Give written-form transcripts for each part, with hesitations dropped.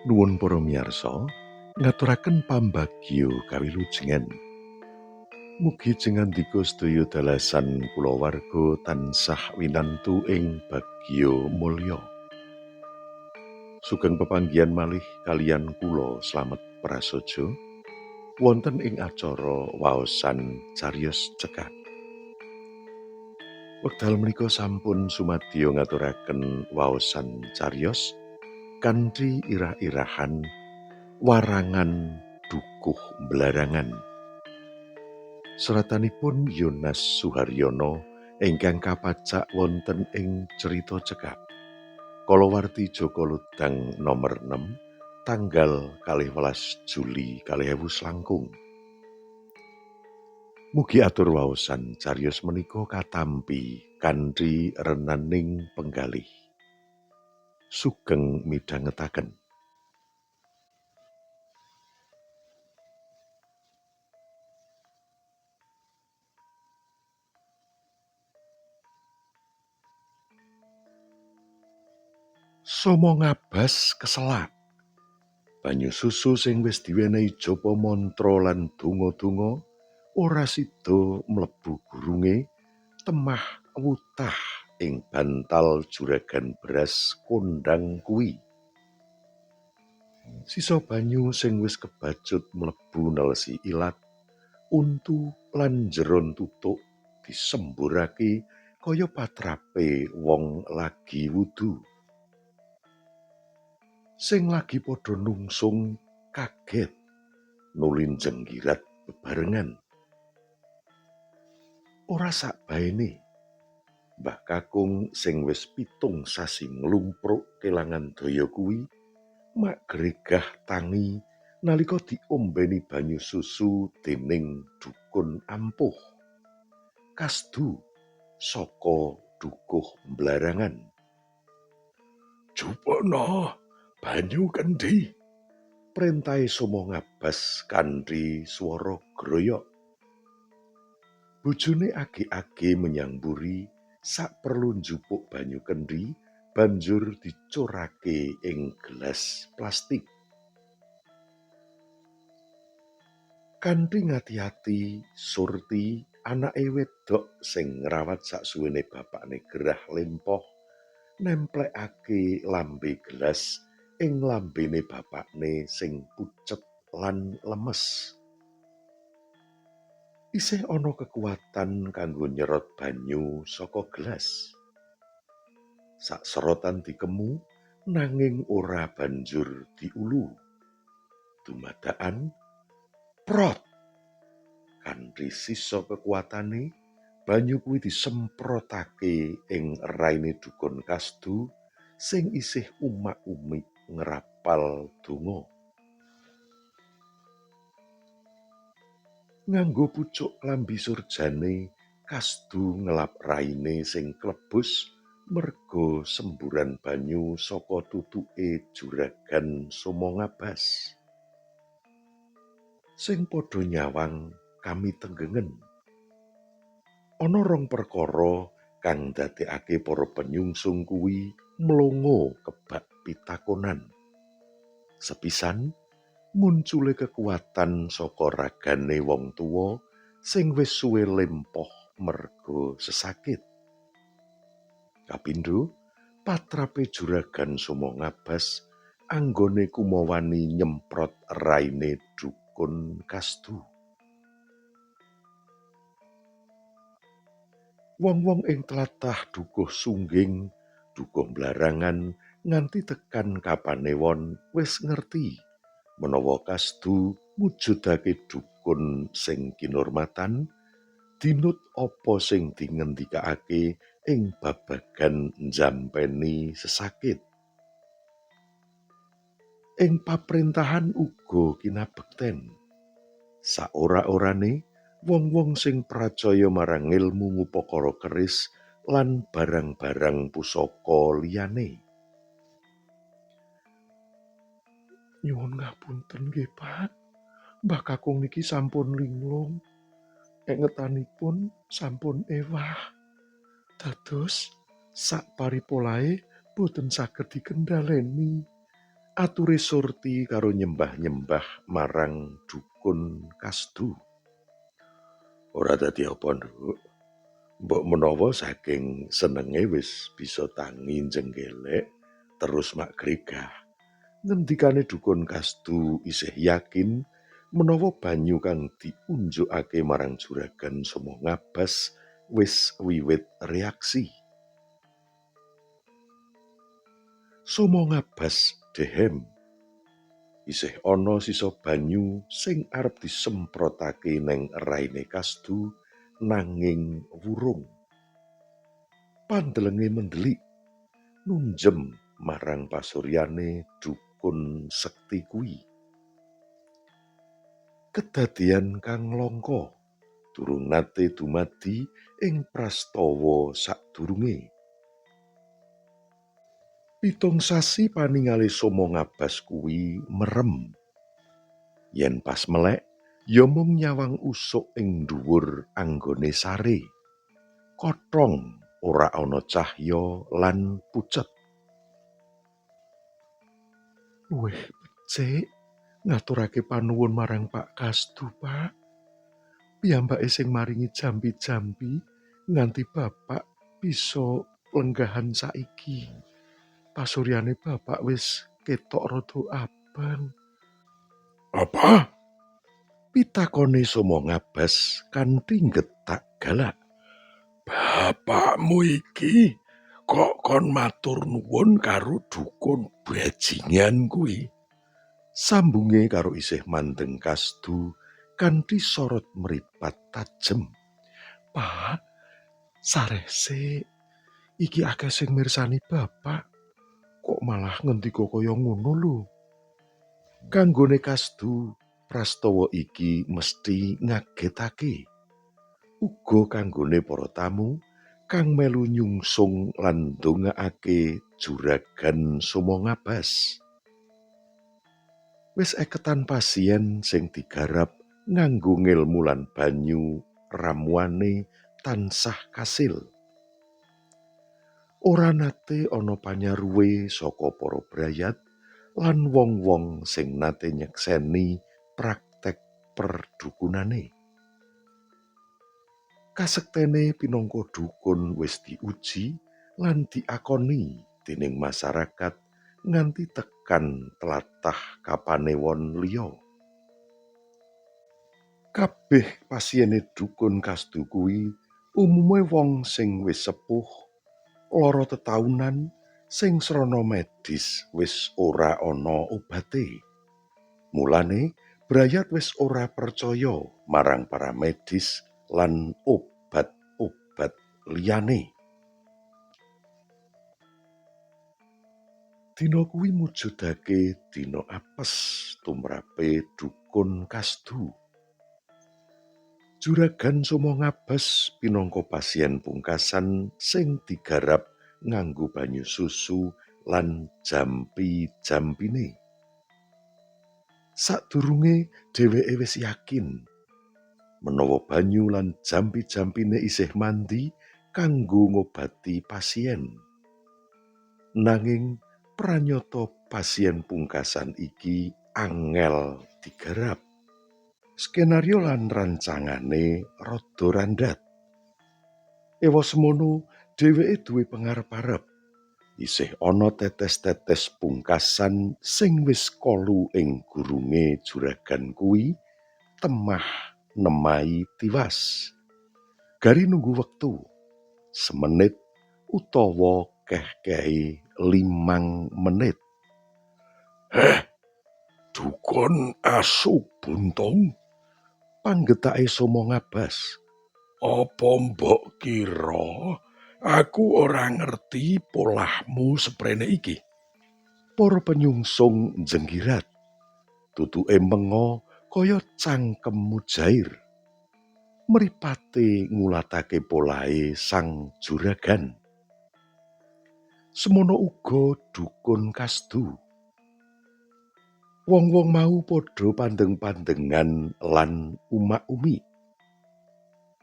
Nuwun para miyarsa, ngaturaken pambagio kawilujengan. Mugi jengandika sedaya dalasan kulawarga tansah winantu ing bagya mulya. Sugeng pepanggihan malih kaliyan kula Slamet Prasojo wonten ing acara waosan cariyos cekak. Wekdal menika sampun sumadyo ngaturaken waosan cariyos kanthi irah-irahan warangan Dukuh Blarangan. Seratanipun Yonas Suharyono ingkang kapacak wonten ing Crita Cekak. Kalawarti Jaka Ludang nomer 6 tanggal 12 Juli 2000 langkung. Mugi atur waosan cariyos menika katampi kanthi renaning penggalih. Sugeng midhangetaken. Somo ngabas keselak. Banyu susu sing wis diwenehi japa mantra lan donga-donga ora sida mlebu gurunge, temah wutah ing bantal juragan beras kondhang kuwi. Sisa banyu sing wis kebacut mlebu nelesi ilat, untu lan jeron tutuk disemburake kaya patrape wong lagi wudu. Sing lagi padha nungsung kaget nuli njenggirat bebarengan. Ora sakbaene Mbah Kakung sing wis 7 sasi nglumpruk kelangan daya kuwi mak gregah tangi nalika diombeni banyu susu dening dukun ampuh. Kasdu saka Dukuh Blarangan. Jupana banyu kendhi, printahe Somo ngabas kanthi swara groyok. Bojone age-age menyang mburi sak perlu njupuk banyu kendhi banjur dicurake ing gelas plastik. Kanthi ngati-ati, Surti anake wedok sing ngrawat saksuwene bapakne gerah lempoh nemplekake lambe gelas ing lambene bapakne sing pucet lan lemes. Isih ana kekuatan kanggo nyerot banyu saka gelas. Sak serotan dikemu nanging ora banjur diulu. Dumadakan prot. Kanthi sisa kekuatane, banyu kuwi disemprotake ing raine dukun Kasdu sing isih umak-umik ngrapal donga. Nganggo pucuk klambi surjane, Kasdu ngelap raine sing klebus merga semburan banyu saka tutuke juragan Somo ngabas. Sing padha nyawang kami tenggengen. Ana rong perkara kang ndadekake para penyungsung kuwi mlongo kebak pitakonan. Sepisan, muncule kekuatan saka ragane wong tuwa sing wis suwe lempoh merga sesakit. Kapindho, patrape juragan Somo ngabas anggone kumawani nyemprot raine dukun Kasdu. Wong-wong ing tlatah Dukuh Sungging, Dukuh Blarangan nganti tekan kapanewon wis ngerti menawa Kasdu mujudake dukun sing kinurmatan, dinut apa sing dingendikake ing babagan njampeni sesakit. Ing paprentahan uga kinabekten. Saora-orane wong-wong sing pracaya marang ngelmu ngupakara keris lan barang-barang pusaka liyane. Nyuwun ngapunten nggih, Pak. Mbah Kakung niki sampun linglung. Engetanipun sampun ewah. Dados sak paripolahe boten saged dikendhaleni. Ature Surti karo nyembah-nyembah marang dukun Kasdu. Ora dadi apa, Nduk. Mbok menawa saking senenge wis bisa tangi njenggelek terus mak gregah. Ngendikane dukun Kasdu isih yakin menawa banyu kang diunjukake marang juragan Somo Ngabas wis wiwit reaksi. Somo Ngabas dehem. Isih ana sisa banyu sing arep disemprotake neng raine Kasdu nanging wurung. Pandelenge mendelik nunjem marang pasuryane dukun sekti kuwi. Kedadian kang langka durung nate dumadi ing prastawa sadurunge. 7 sasi paningale Somo Ngabas kuwi merem. Yen pas melek, ya mung nyawang usuk ing dhuwur anggone sare. Kothong ora ana cahya lan pucet. Luwih becik ngaturake panuwun marang Pak Kasdu, Pak. Piyambake sing maringi jampi-jampi nganti bapak bisa lenggahan saiki. Pasuryane bapak wis ketok rada abang. Apa? Pitakone Somo Ngabas kanthi nggetak galak. Bapakmu iki kok kon matur nuwun karo dukun bajingan kuwi? Sambunge karo isih mandeng Kasdu kanthi sorot mripat tajem. Pak, sareh sik. Iki akeh sing mirsani bapak. Kok malah ngendika kaya ngono lho. Kanggone Kasdu, prastawa iki mesti ngagetake. Uga kanggone para tamu kang melu nyungsung lan ndongaake juragan Somo Ngabas. Wis eketan pasien sing digarap nganggo ngelmu lan banyu ramuane tansah kasil. Ora nate ana panyaruwe saka para brayat lan wong-wong sing nate nyekseni praktek perdukunane. Kasektene pinangka dukun wis diuji lan diakoni dening masyarakat nganti tekan tlatah kapanewon liya. Kabeh pasiene dukun Kasdu kuwi umume wong sing wis sepuh, lara tetaunan, sing srana medis wis ora ana obate. Mulane brayat wis ora percaya marang para medis lan obat-obat liyane. Dina kuwi mujudake dina apes tumrape dukun Kasdu. Juragan Somo Ngabas pinangka pasien pungkasan sing digarap nganggo banyu susu lan jampi-jampine. Sadurunge dheweke wis yakin menawa banyu lan jampi-jampine isih mandi kanggo ngobati pasien. Nanging pranyata pasien pungkasan iki angel digarap. Skenario lan rancangane rada randhat. Ewa semono dheweke duwe pangarep-arep. Isih ana tetes-tetes pungkasan sing wis kolu ing gurunge juragan kuwi temah nemahi tiwas. Gari nunggu wektu semenit utawa keh-kehe 5 menit. Heh, dukun asu buntung, panggetake Somo Ngabas. Apa mbok kira aku ora ngerti polahmu seprene iki? Para penyungsung njenggirat, tutuke mengo kaya cangkem mujair. Mripate ngulatake polahe sang juragan. Semono uga dukun Kasdu. Wong-wong mau padha pandeng-pandengan lan umak-umik.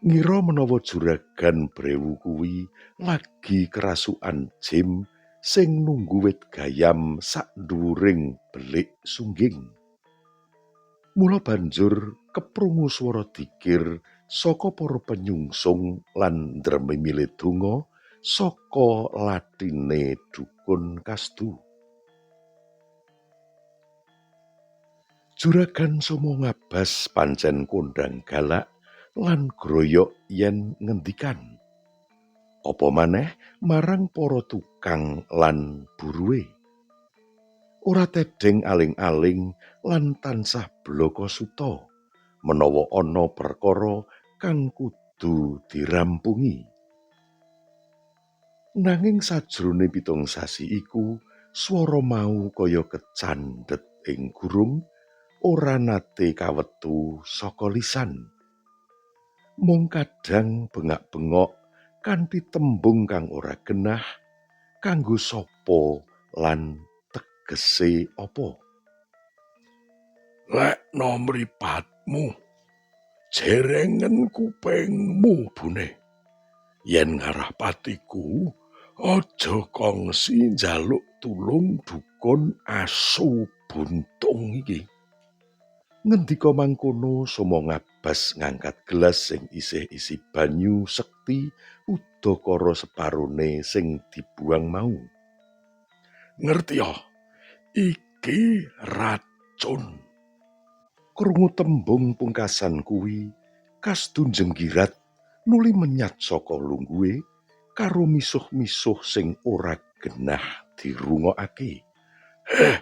Ngira menawa Juragan Brewu kuwi lagi kerasukan jim sing nunggu wit gayam sak dhuwuring belik sungging. Mula banjur keprungu swara dikir saka para penyungsung lan ndremimile donga saka lathine dukun Kasdu. Juragan Somo Ngabas pancen kondhang galak lan groyok yen ngendikan. Apa maneh marang para tukang lan buruhe. Ora tedheng aling-aling lan tansah blaka suta menawa ana perkara kang kudu dirampungi. Nanging sajrone 7 sasi iku swara mau kaya kecandhet ing gurung, ora nate kawetu saka lisan. Mung kadang bengak-bengok kanthi tembung kang ora genah kanggo sapa lan tegese apa. Lekno mripatmu, jerengen kupingmu bune. Yen ngarah patiku, aja kongsi njaluk tulung dukun asu buntung iki. Ngendika mangkono, Somo Ngabas ngangkat gelas sing isih isi banyu sekti udakara separone sing dibuang mau. Ngerti ya, iki racun. Krungu tembung pungkasan kuwi, Kasdu njenggirat nuli menyat saka lungguhe karo misuh-misuh sing ora genah dirungokake. Heh,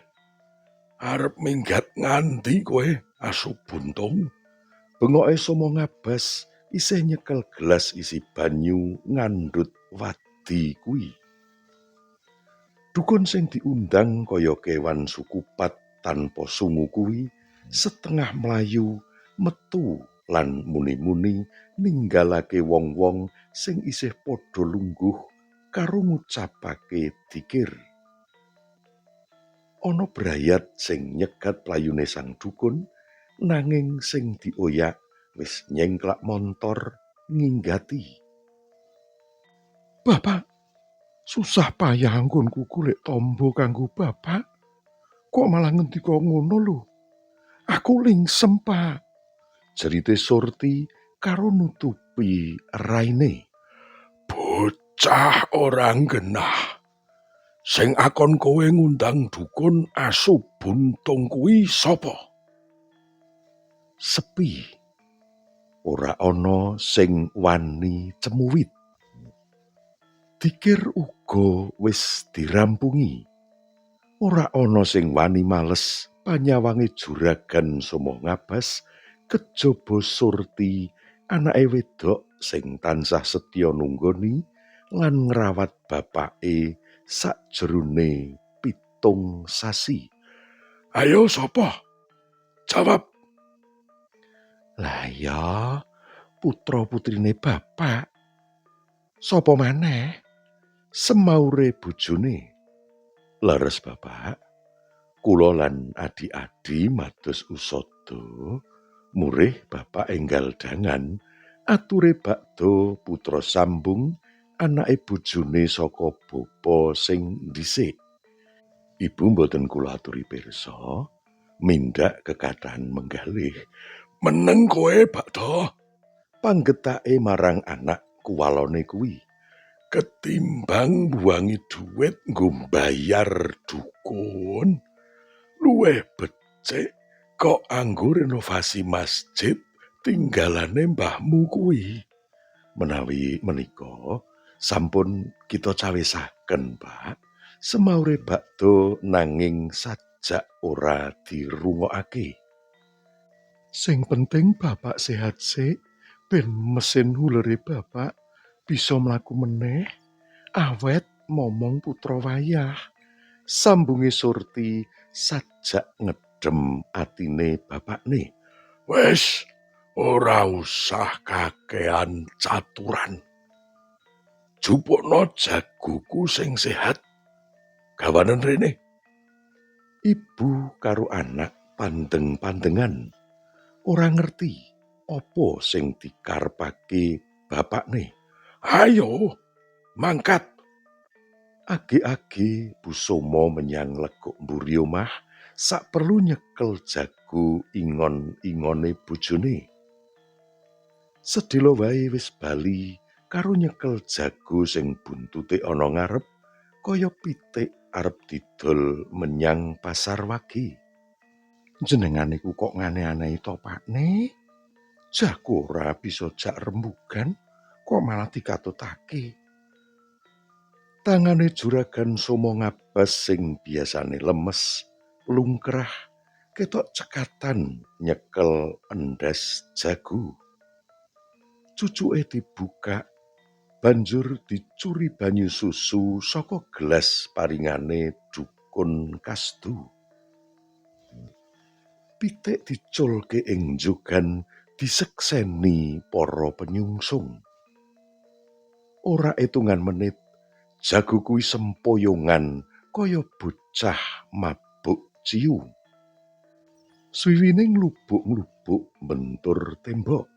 arep minggat nganti kowe, asu buntung? Bengoke Somo Ngabas isih nyekel gelas isi banyu ngandhut wadi kuwi. Dukun sing diundang kaya kewan sukupat tanpa sungu kuwi setengah mlayu metu lan muni-muni ninggalake wong-wong sing isih padha lungguh karo ngucapake dikir. Ana brayat sing nyegat playune sang dukun, nanging sing dioyak wis nyengklak montor nginggati. Bapak, susah payah anggonku golek tombo kanggo bapak. Kok malah ngendika ngono lho? Aku lingsem, Pak. Jerite Surti karo nutupi raine. Bocah ora genah. Sing akon kowe ngundang dukun asu buntung kuwi sapa? Sepi. Ora ana sing wani cemuwit. Dikir uga wis dirampungi. Ora ana sing wani males panyawange Juragan Somo Ngabas kejaba Surti anake wedok sing tansah setya nunggoni lan ngrawat bapake sakjroning 7 sasi. Ayo sapa? Jawab. Lah ya, putra-putrine bapak. Sapa maneh? Semaure bojone. Leres bapak, kula lan adi-adi mados usada, murih bapak enggal dangan, ature bakda putra sambung anake bojone saka bapa sing dhisik. Ibu mboten kula aturi pirsa, mindak kekathahan menggalih. Meneng kowe, bakda. Panggetake marang anak kuwalone kuwi. Ketimbang buangi duit nggo mbayar dukun, luwih becik kok anggo renovasi masjid tinggalane mbahmu kuwi. Menawi menika sampun kita cawisaken, Pak. Semaure bakda nanging sajak ora dirungokake. Sing penting bapak sehat sik, ben mesin hulere bapak bisa mlaku meneh, awet momong putra wayah. Sambunge Surti sajak ngedem atine bapakne. Wis, ora usah kakean caturan. Jupukno jagoku sing sehat. Gawanen rene. Ibu karo anak pandeng-pandengan. Ora ngerti apa sing dikarepake bapakne. Ayo, mangkat. Age-age Bu Somo menyang lekuk mburi omah sak perlu nyekel jago ingon-ingone bojone. Sedhela wae wis bali karo nyekel jago sing buntute ana ngarep kaya pitik arep didol menyang pasar wage. Jenengan iku kok ngane-anehi to, Pakne? Jago ora bisa jak rembugan kok malah dikatutake. Tangane Juragan Somo Ngabas sing biasane lemes, lungkrah, ketok cekatan nyekel endhas jago. Cucuke dibuka, banjur dicuri banyu susu saka gelas paringane dukun Kasdu. Pitik diculke ing jogan disekseni para penyungsung. Ora etungan menit, jago kuwi sempoyongan kaya bocah mabuk ciu. Swiwine nglubuk-nglubuk bentur tembok.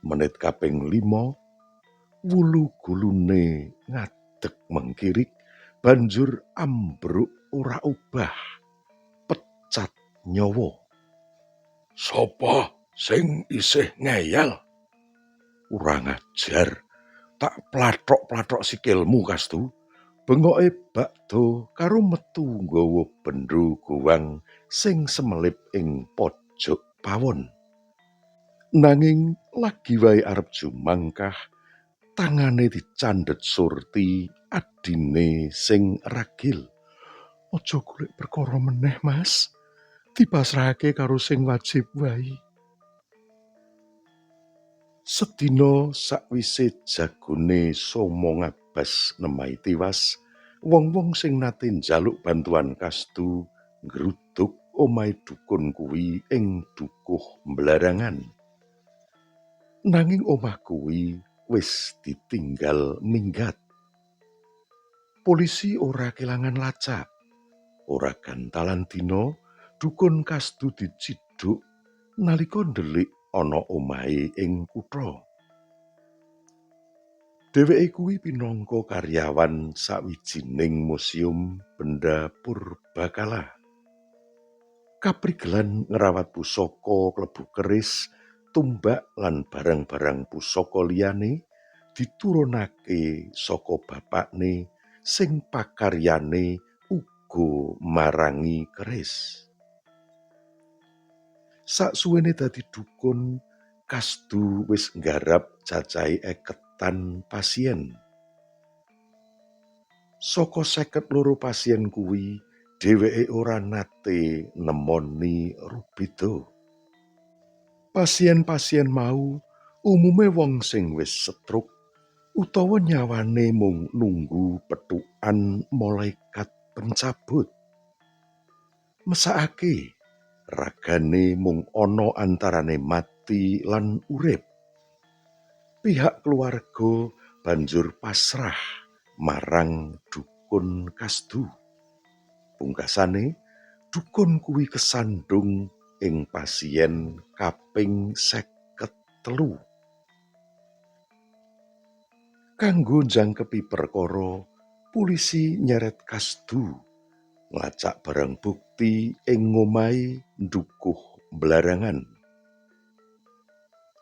Menit kaping 5, wulu gulune ngadeg mengkirik, banjur ambruk ora obah, pecat nyawa. Sapa sing isih ngeyel? Ora ngajar, tak plathok-plathok sikilmu, Kastu. Bengoke bakdo karo metu nggawa bendho gowang sing semelip ing pojok pawon. Nanging lagi wae arep jumangkah, tangane dicandhet Surti adine sing ragil. Aja golek perkara meneh, Mas. Dipasrahake karo sing wajib wae. Sedina sakwise jagone Somo Ngabas nemahi tiwas, wong-wong sing nate njaluk bantuan Kasdu nggruduk omahe dukun kuwi ing Dukuh Mblarangan. Nanging omah kuwi wis ditinggal minggat. Polisi ora kelangan lacak. Ora gantalan dina, dukun Kasdu dicidhuk nalika ndelik ana omahe ing kutha. Dheweke kuwi pinangka karyawan sawijining museum benda purbakala. Kaprigelan ngrawat pusaka klebu keris, tumbak lan barang-barang pusaka liyane diturunake saka bapakne sing pakaryane uga marangi keris. Saksuwene dadi dukun, Kasdu wis nggarap cacahe 50-an pasien. Saka 52 pasien kuwi, dheweke ora nate nemoni rubeda. Pasien-pasien mau umume wong sing wis stroke utawa nyawane mung nunggu pethukan malaikat pencabut. Mesakake, ragane mung ana antarane mati lan urip. Pihak keluarga banjur pasrah marang dukun Kasdu. Pungkasane, dukun kuwi kesandung ing pasien kaping 53. Kanggo njangkepi perkara, polisi nyeret Kasdu nglacak barang bukti ing ngomahe Dukuh Mblarangan.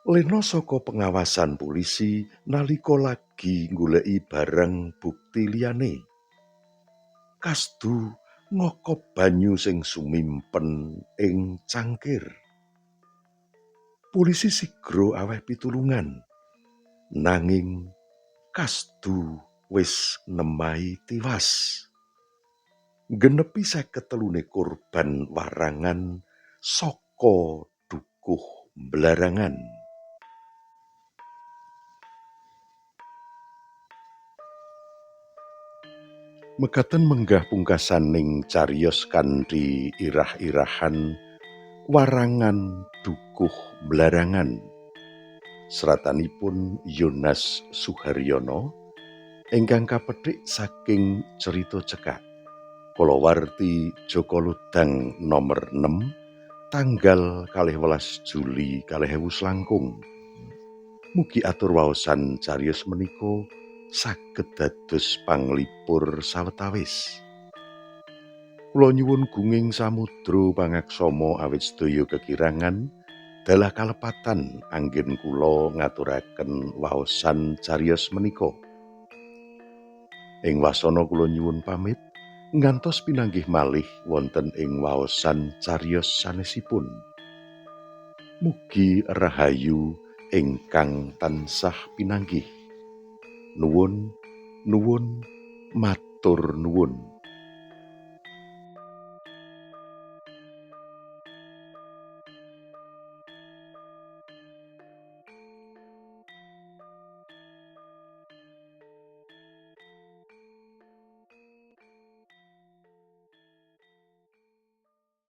Lena saka pengawasan polisi nalika lagi nggoleki barang bukti liyane. Kasdu ngokop banyu sing sumimpen ing cangkir. Polisi sigra aweh pitulungan. Nanging Kasdu wis nemahi tiwas. Genepi 53 korban warangan saka Dukuh Mblarangan. Mekaten menggah pungkasaning cariyos kanthi irah-irahan warangan Dukuh Mblarangan. Seratanipun Yonas Suharyono ingkang kapethik saking cerita cekak. Kalawarti Jaka Lodang nomor 6 tanggal 12 Juli 2000 selangkung. Mugi atur waosan cariyos menika saged dados panglipur sawetawis. Kula nyuwun gunging samudra pangaksama awit sedaya kekirangan dalah kalepatan anggen kula ngaturaken waosan cariyos menika. Ing wasana kula nyuwun pamit ngantos pinanggih malih wonten ing waosan cariyos sanesipun. Mugi rahayu ingkang tansah pinanggih. Nuwun, nuwun, matur nuwun.